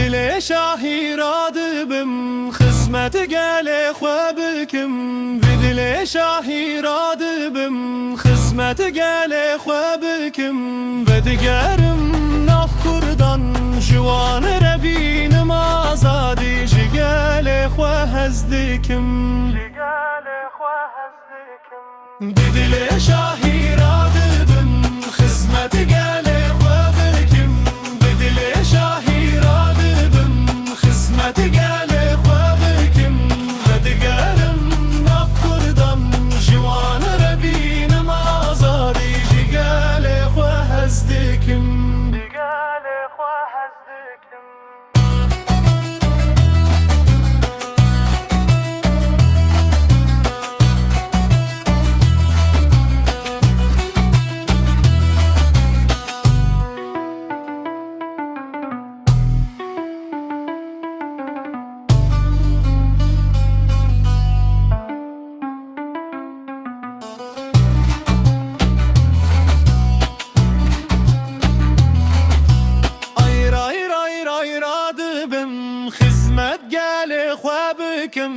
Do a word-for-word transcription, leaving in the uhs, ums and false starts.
Dilê şahî radibim, xizmet gelê xwe bikim. Vî dilê şahî radibim, xizmet gelê xwe bikim. Vedigerim nav kurdan, ji wan re bînim azadî. Ji gelê xwe hez dikim. Ji gelê xwe hez dikim. Bi dilê şahî radibim, xizmet gelê xwe bikim. Bi dilê şahî radibim, xizmet gelê xwe bikim. Vedigerim nav kurdan, ji wan re bînim azadî. Ji gelê xwe hez dikim. Ji gelê xwe hez dikim. Ay ray ray ray radibim, xizmet gelê xwe bikim.